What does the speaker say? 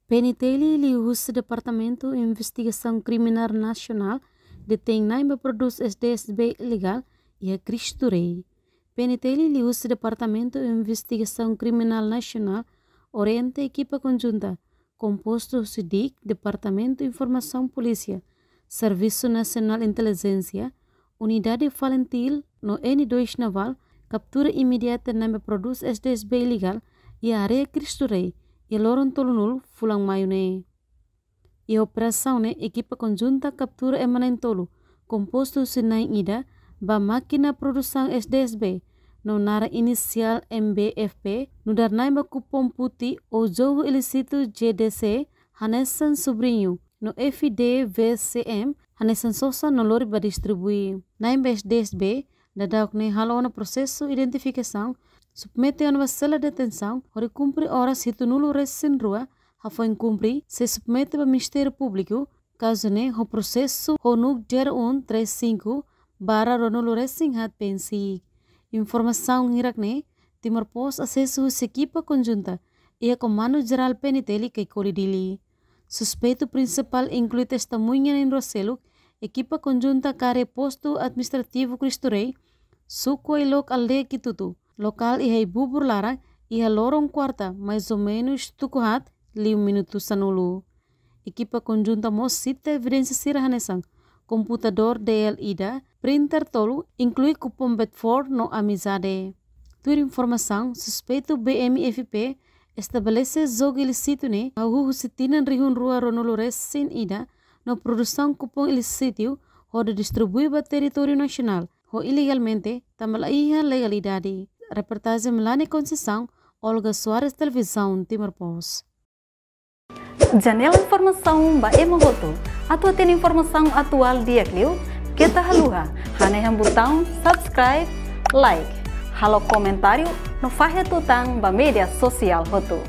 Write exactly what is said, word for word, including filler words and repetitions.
PNTL liuhusi Departamentu Investigasaun Kriminál Nasionál detein na'in ba prodús SDSB ilegál iha Cristo Rei. PNTL liuhusi Departamentu Investigasaun Kriminál Nasionál orienta ekipa konjunta kompostu husi DIK, Departamentu Informasaun Polísia, Servisu Nasionál Intelijénsia, Unidade Falintil no N dois Navál, kaptura imediata na'in ba prodús SDSB ilegál iha área Cristo Rei iha loron tolunulu fulan Maiu ne'e. Iha operasaun ne'e ekipa konjunta kaptura ema na'in-tolu, kompostu husi na'in ida ba mákina produsaun SDSB, no naran inisiál MBFP, nu'udar na'in ba kupon puti ou jogu ilísitu JDC, hanesan Sobrinho, no FDVCM, hanesan sosa no lori ba distribui. Na'in ba SDSB daudauk ne'e halo ona prosesu identifikasaun, submete ona ba sela detensaun, hodi kumpre oras hitunulu resin rua hafoin kumpre, sei submete ba Ministériu Públiku, kazu ne'e ho prosesu ho NUC zero um três cinco barra ruanulu resin haat PNC. Informasaun hirak ne'e Timor Post asesu husi ekipa konjunta iha Komandu Jerál PNTL Caicoli Dili. Suspeitu prinsipál inklui testemuña na'in rua seluk, ekipa konjunta kaer iha Postu Administrativu Cristo Rei, suku Ailok, aldeia Quituto, lokál iha ai-bubur laran, iha loron kuarta, mais ou menus tuku haat liu minutu sanulu. Ekipa konjunta mós sita evidénsia sira hanesan komputadór DL ida, printer tolu, inklui kupon Betfort no Amizade. Tuir informasaun, suspeitu BMFP estabelese jogu ilísitu ne'e hahú husi tinan rihun rua ruanulu resin ida, no produsaun kupon ilísitu hodi distribui ba territóriu nasionál ho ilegalmente, tanba la iha legalidade. Reportajen Melania Conceição, Olga Soares, Televizaun Timor Post. Janela informasaun ba ema hotu. Atu hatene informasaun atuál di'ak liu, keta haluha hanehan butaun subscribe, like, halo komentáriu no fahe tutan ba média sosiál hotu.